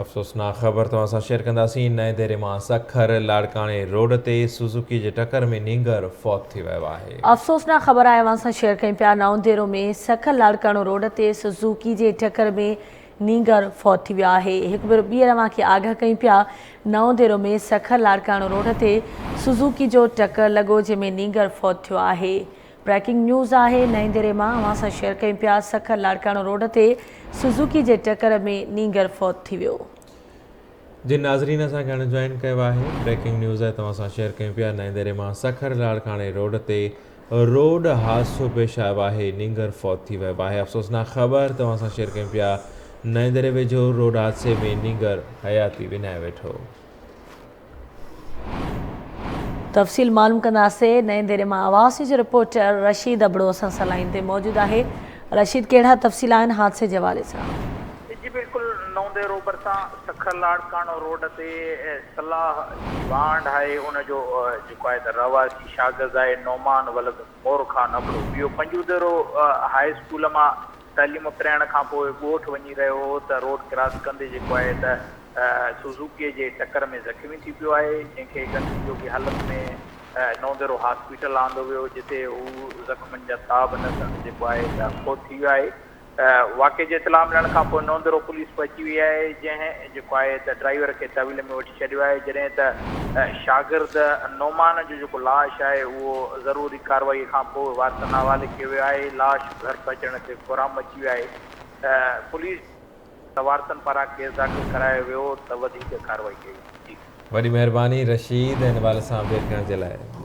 افسوسناڪ خبر توهان سان شيئر ڪنداسين، نئين ديري مان سکر لاڙڪاڻي روڊ تي سوزوڪي جي ٽڪر ۾ نينگر فوت ٿي ويو آهي. افسوسناڪ خبر آهي اوهان سان شيئر ڪيون پيا نئون ديرو ۾ سکر لاڙڪاڻو روڊ تي سوزوڪي جي ٽڪر ۾ نينگر فوت ٿي ويو آهي. هڪ ڀيرو ٻيهر اوهان کي آگاهه ڪيون پيا نئون ديرو ۾ سکر لاڙڪاڻو روڊ تي سوزوڪي جو ٽڪر لڳو جنهن ۾ نينگر فوت ٿيو آهي. بريڪنگ نيوز آهي نئين ديري مان اوهان سان شيئر ڪيون پيا سکر لاڙڪاڻو روڊ تي سوزوڪي جي ٽڪر ۾ نينگر فوت ٿي ويو. جن ناظرين اسان کي هاڻي جوائن ڪيو آهي بريڪنگ نيوز آهي توهان سان شيئر ڪيون پيا نئين ديري مان سکر لاڙڪاڻي روڊ تي روڊ حادثو پيش آيو آهي نينگر فوت ٿي ويو آهي افسوسناڪ خبر توهان سان شيئر ڪيون پيا نئين ديري ويجهو روڊ حادثي ۾ نينگر حياتي وڃائي ويٺو. تفصيل معلوم ڪنداسين نئين ديري مان آواز نيوز جو رپورٽر رشيد ابڙو اسان سان لائين تي موجود آهي رشيد ڪهڙا تفصيل آهن حادثي جي حوالي سان. جي بلڪل نئون ديرو ڀرسان سکر لاڙڪاڻو روڊ تي صلاح جي وانڍ آهي ان جو جيڪو آهي ته رهواسي شاگرد آهي نعمان ولد مور خان ابڙو اهو پنجون ديرو هاء اسڪول مان تعليم پرائڻ کان پوء ڳوٺ وڃي رهيو هو ته روڊ ڪراس ڪندي جيڪو آهي ته سوزوڪيء جي ٽڪر ۾ زخمي ٿي پيو آهي، جنهن کي ڳڻتي جوڳي حالت ۾ نئون ديرو هاسپيٽل آندو ويو، جتي هو زخمن جا تاب نه سهندي جيڪو آهي ته فوت ٿي ويو آهي. واقعي جي اطلاع ملڻ کان پوء نئون ديرو پوليس پهچي وئي آهي، جنهن جيڪو آهي ته ڊرائيور کي تحويل ۾ وٺي ڇڏيو آهي، جڏهن ته شاگرد نعمان جو جيڪو لاش آهي اهو ضروري ڪارروائي کان پوء وارثن حوالي ڪيو ويو آهي، لاش گهر پهچڻ تي ڪهرام مچي ويو آهي، پوليس. ته وارثن پاران ڪيس داخل ڪرايو ويو ته وڌيڪ ڪارروائي ڪئي ويندي. وڏي مهرباني رشيد ان حوالي سان اپڊيٽ ڪرڻ جي لاء.